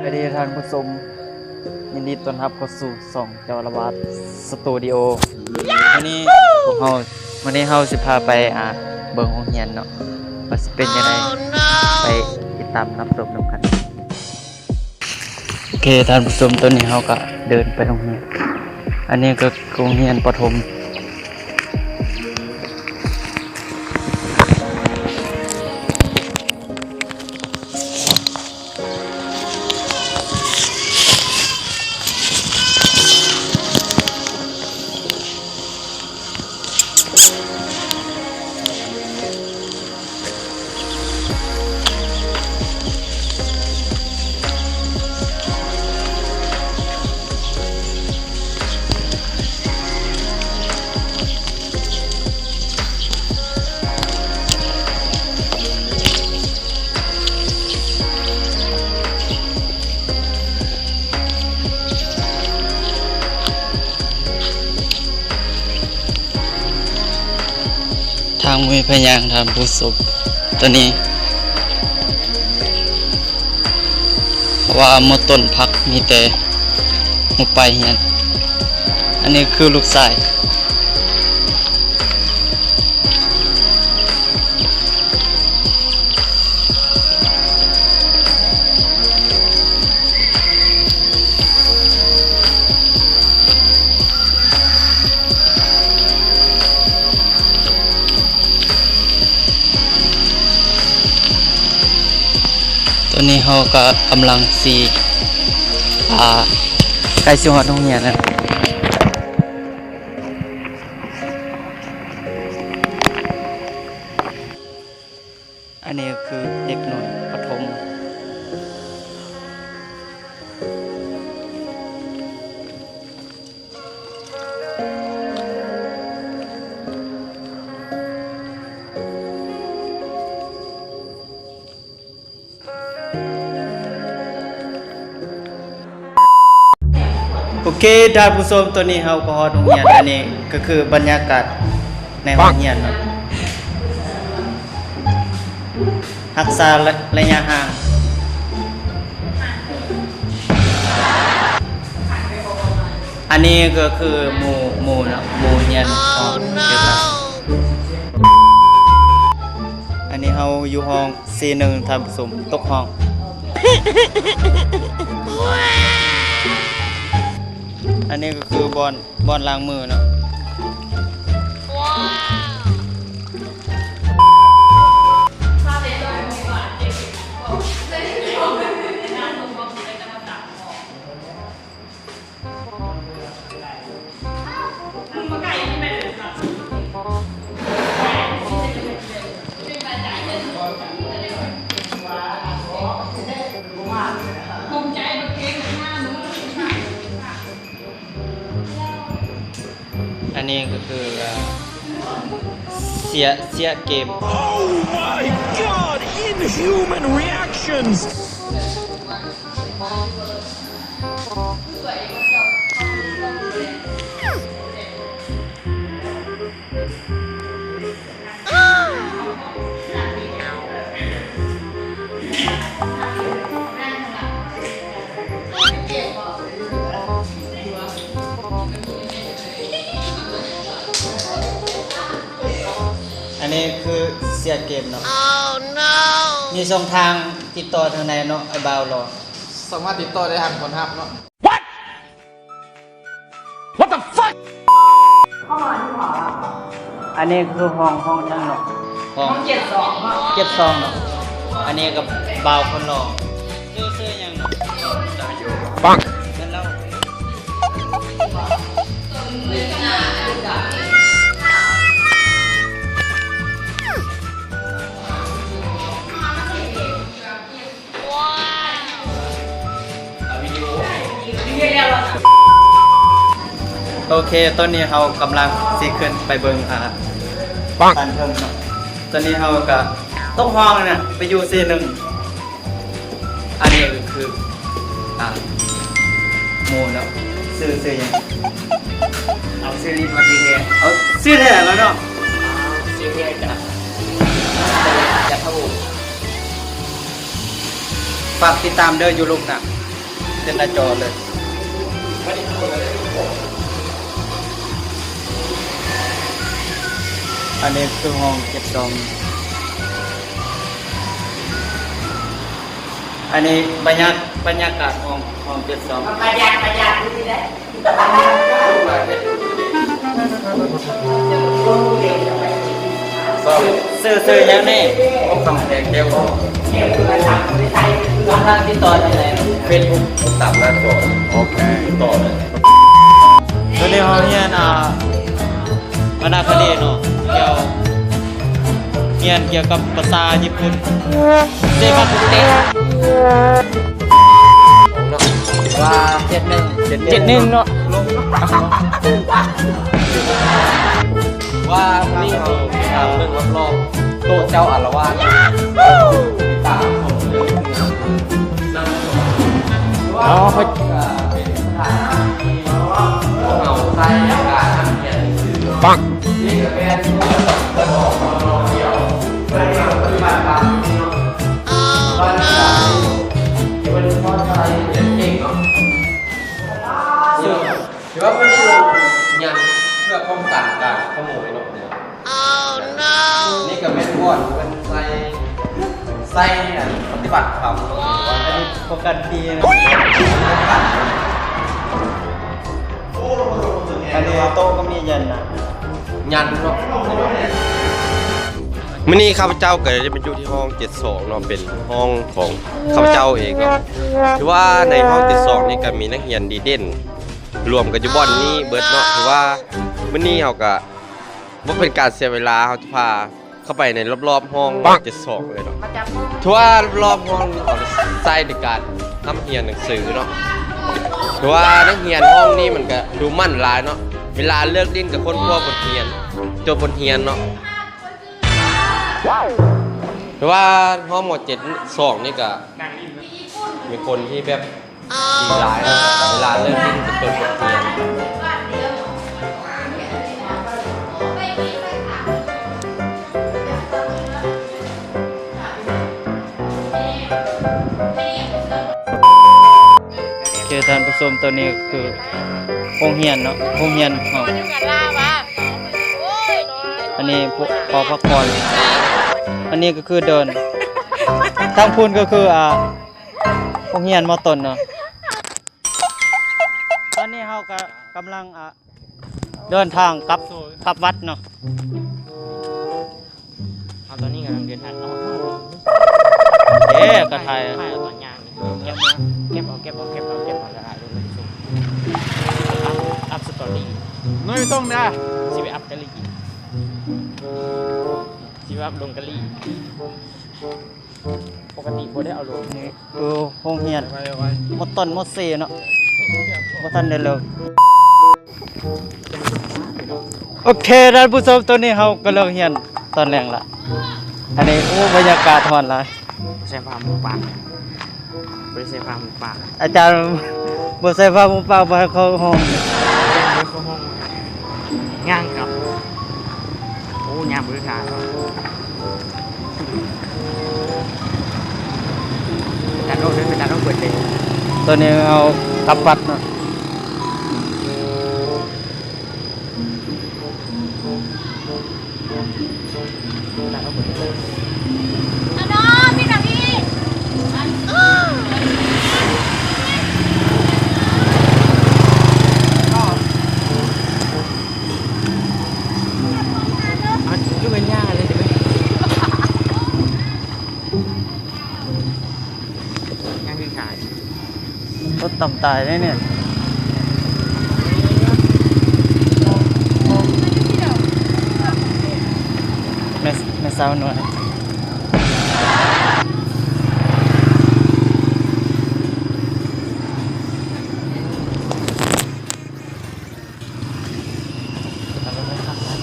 ສະບາຍດີທ່ານຜູ້ຊົມ, ຍິນດີຕ້ອນຮັບເຂົ້າສູ່ຊ່ອງເຈົ້າລະວາດສະຕູດິໂອ. ມື້ນີ້ພວກເຮົາ ມື້ນີ້ເຮົາຊິພາໄປ ອ່າ ເບິ່ງໂຮງຮຽນເນາະ ວ່າຊິເປັນຈັ່ງໃດ. ໄປຕິດຕາມຮັບຊົມນຳກັນ. ໂອເຄທ່ານຜູ້ຊົມ, ຕອນນີ້ເຮົາກໍເດີນໄປໂຮງຮຽນ. ອັນນີ້ກໍໂຮງຮຽນປະຖົມ. ທາງມີພະຍາງທ່ານຜູ້ຊົມ ຕອນນີ້ ເພາະວ່າໝົດຕົ້ນຜັກ ມີແຕ່ໝົດປາຍຮຽນ. ອັນນີ້ຄືລູກຊາຍ. ຕອນນີ້ເຮົາກໍກຳລັງຊິ ອ່າ ໃກ້ຊິຮອດໂຮງຮຽນແລ້ວ. ອັນນີ້ກໍຄືເດັກນ້ອຍປະຖົມ. ໂອເຄ ທ່ານຜູ້ຊົມ, ຕອນນີ້ເຮົາກໍຮອດໂຮງຮຽນ. ອັນນີ້ກໍຄືບັນຍາກາດໃນໂຮງຮຽນເນາະ. ຮັກສາໄລຍະຫ່າງ. ອັນນີ້ກໍຄືໝູ່ ໝູ່ເນາະ, ໝູ່ຮຽນຂອງເດັກ. ອັນນີ້ເຮົາຢູ່ຫ້ອງ ສີ່ໜຶ່ງ ທ່ານຜູ້ຊົມ ຕົກຫ້ອງ. ອັນນີ້ກໍຄືບ່ອນ ບ່ອນລ້າງມືເນາະ. ອັນນີ້ກໍຄື ເຊຍ ເຊຍເກມ. Oh my god! Inhuman reactions! ອັນນີ້ຄືເຊຍເກມເນາະ. ມີຊ່ອງທາງຕິດຕໍ່ທາງໃດເນາະ ອ້າຍບ່າວຫຼໍ່? ສາມາດຕິດຕໍ່ໄດ້ທາງຄົນຮັບເນາະ. What? What the fuck? ອັນນີ້ຄືຫ້ອງ ຫ້ອງຫຍັງເນາະ? ຫ້ອງ ຫ້ອງເຈັດສອງເນາະ. ເຈັດສອງເນາະ. ອັນນີ້ກໍບ່າວຄົນຫຼໍ່. ຊື່ ຊື່ຫຍັງເນາະ? ປັງ ແມ່ນແລ້ວ. ໂອເຄ ຕອນນີ້ເຮົາກຳລັງຊິຂຶ້ນໄປເບິ່ງ ອ່າ ປັງ ຊັ້ນເທິງເນາະ. ຕອນນີ້ເຮົາກະຕົກຫ້ອງແລ້ວນະ ໄປຢູ່ ສີ່ໜຶ່ງ. ອັນນີ້ກໍຄື ອ່າ ໝູ່ເນາະ. ຊື່ ຊື່ຫຍັງ? ເອົາຊື່ຫຼິ້ນວ່າຊື່ແທ້. ເອົາຊື່ແທ້ແລ້ວເນາະ. ຊື່ແທ້ຈາກ ຈາກທະວງ. ຝາກຕິດຕາມເດີ ຢູ່ລຸກນະ. ເປັນໜ້າຈໍເລີຍ. ອັນນີ້ຄືຫ້ອງເຈັດສອງ. ອັນນີ້ບັນຍາ ບັນຍາກາດຫ້ອງ ຫ້ອງເຈັດສອງ. ປະຢັດ ປະຢັດຢູ່ນີ້ແຫຼະ. ຊື່ ຊື່ຫຍັງນີ້? ຄຳແພງແກ້ວ. ຊ່ອງທາງຕິດຕໍ່ທາງໃດ? ເຟສບຸກ ຕາມໜ້າຈໍ. ໂອເຄ ຕິດຕໍ່ເລີຍ. ຕອນນີ້ເຮົາຮຽນ ອ່າ ວານາຄະດີເນາະ ກ່ຽວ ຮຽນກ່ຽວກັບພາສາຍີ່ປຸ່ນ. ເຊມາກຸເຕະ ວ່າເຈັດໜຶ່ງ ເຈັດໜຶ່ງເນາະ. ວ່ານີ້ເຮົາໄປຖາມເບິ່ງຮອບໆ ໂຕະເຈົ້າອາລະວາດ. ເອົາ ເຮົາໃສ່ການນຳຮຽນໜັງສື. ປັງ. ຖືວ່າເປັນຊ່ວງຍັນເພື່ອປ້ອງກັນການຂະໂມຍເນາະ. ນີ້ກະແມ່ນບ່ອນເພິ່ນໃສ່ ໃສ່ອັນປະຕິບັດທຳເນາະ. ອັນນີ້ປ້ອງກັນຜີເນາະ. ອັນນີ້ໂຕະກະມີຢັນນະ ຍັນເນາະ. ມື້ນີ້ຂ້າພະເຈົ້າກະໄດ້ມາຢູ່ທີ່ຫ້ອງເຈັດສອງເນາະ ເປັນຫ້ອງຂອງຂ້າພະເຈົ້າເອງເນາະ. ຖືວ່າໃນຫ້ອງເຈັດສອງນີ້ກະມີນັກຮຽນດີເດັ່ນລວມກັນຢູ່ບ່ອນນີ້ເບິດເນາະ. ຖືວ່າມື້ນີ້ເຮົາກະ ບໍ່ເປັນການເສຍເວລາ ເຮົາຈະພາເຂົ້າໄປໃນລອບໆຫ້ອງເຈັດສອງເລີຍເນາະ. ຖືວ່າລອບໆຫ້ອງນີ້ເຮົາໃຊ້ໃນການຮ່ຳຮຽນໜັງສືເນາະ. ຖືວ່ານັກຮຽນຫ້ອງນີ້ມັນກະດຸໝັ່ນຫຼາຍເນາະ. ເວລາເລີກຫຼິ້ນກະຄົ້ນຄວ້າບົດຮຽນ ຈົດບົດຮຽນເນາະ. ຖືວ່າຫ້ອງ ມ.ເຈັດສອງ ນີ້ກະມີຄົນທີ່ແບບ ດີຫຼາຍເນາະ. ເວລາເລີກຫຼິ້ນກະຈົດບົດຮຽນ. ໂອເຄ ທ່ານຜູ້ຊົມ ໂຕນີ້ກະຄືໂຮງຮຽນເນາະ ໂຮງຮຽນເຮົາ. ອັນນີ້ ຫໍພັກຜ່ອນ ອັນນີ້ກະຄືເດີ່ນ ທາງພຸ້ນກະຄື ອ່າ ໂຮງຮຽນ ມ.ຕົ້ນ ເນາະ. ຕອນນີ້ເຮົາກະກຳລັງ ອ່າ ເດີນທາງກັບ ກັບວັດເນາະ. ເຮົາຕອນນີ້ກຳລັງເດີນທາງເຂົ້າ ເອີ ກະຖ່າຍ ຖ່າຍເອົາຕອນຍ່າງນີ້ ເກັບ ເກັບເອົາ ເກັບເອົາ ເກັບເອົາ ເກັບເອົາ ແລ້ວກະລົງໄປສົ່ງ ອັບ ອັບສະຕໍຣີ ນ້ອຍຕ້ອງນະ ຊິໄປອັບກະລີ ຊິໄປອັບລົງກະລີ. ປົກກະຕິບໍ່ໄດ້ເອົາລົງ. ນີ້ຄືໂຮງຮຽນ ໄວໆ ມໍຕອນມໍເຊເນາະ ບໍ່ທັນໄດ້ເລີກ. ໂອເຄ ທ່ານຜູ້ຊົມ ຕອນນີ້ເຮົາກະເລີກຮຽນຕອນແລງລະ. ອັນນີ້ ໂອ້ ບັນຍາກາດຮ້ອນຫຼາຍ. ໃສ່ຜ້າໝູກປາກ ບໍ່ໄດ້ໃສ່ຜ້າໝູກປາກ. ອາຈານບໍ່ໃສ່ຜ້າໝູກປາກ ບໍ່ໃຫ້ເຂົ້າຫ້ອງ ບໍ່ໃຫ້ເຂົ້າຫ້ອງ. ຍ່າງກັບ ໂອ້ ຍ່າງບໍ່ໄດ້ທ່າເນາະ. ຕັດອອກເດີ ໄປຕັດອອກເບິດເລີຍ. ຕອນນີ້ເຮົາກັບວັດເນາະ. ຍັງຄືຂາຍ ລົດຕ່ຳຕາຍເດ້ນີ້ ແມ່ ແມ່ສາວນ້ອຍ.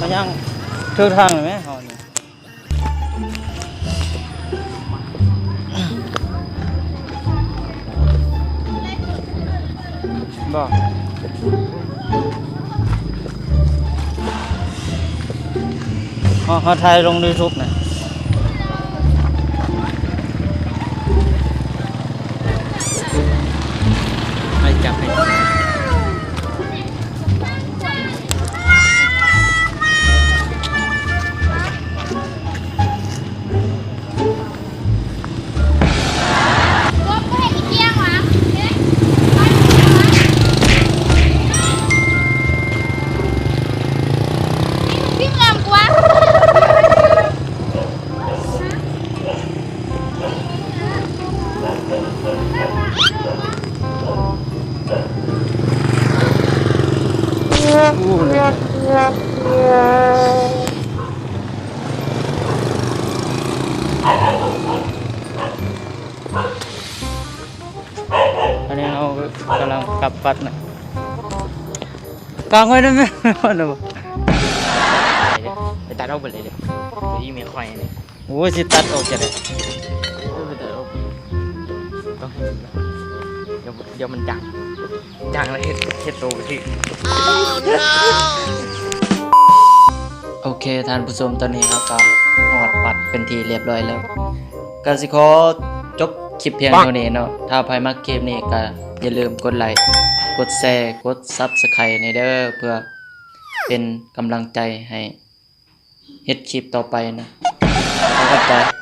ມາຍັງຖືກທາງແມ່ເຮົານີ້. ບໍ່ ເຮົາ ເຮົາຖ່າຍລົງຢູທູບນະ. ອັນນີ້ເຮົາກຳລັງກັບວັດນະ ກາງໄວ້ນຳແມ່ ໄປຕັດອອກເບິດເລີຍເດ້ ໂຕນີ້ແມ່ນຂ້ອຍນີ້ ໂອ້ຍ ຊິຕັດອອກຈັ່ງໃດ ເອີ ໄປຕັດອອກ ຕ້ອງ ດຽວ ດຽວມັນຈາງ ຈາງແລ້ວເຮັດ ເຮັດໂຕບໍ່ຖືກ. ໂອເຄ ທ່ານຜູ້ຊົມ ຕອນນີ້ເຮົາກໍຮອດວັດເປັນທີ່ຮຽບຮ້ອຍແລ້ວ ກໍຊິຂໍຈົບຄລິບພຽງເທົ່ານີ້ເນາະ. ຖ້າໃຜມັກຄລິບນີ້ກໍຢ່າລືມກົດໄລ ກົດແຊ ກົດ Subscribe ແດ່ເດີ ເພື່ອເປັນກຳລັງໃຈໃຫ້ເຮັດຄລິບຕໍ່ໄປນະ. ຂໍຂອບໃຈ.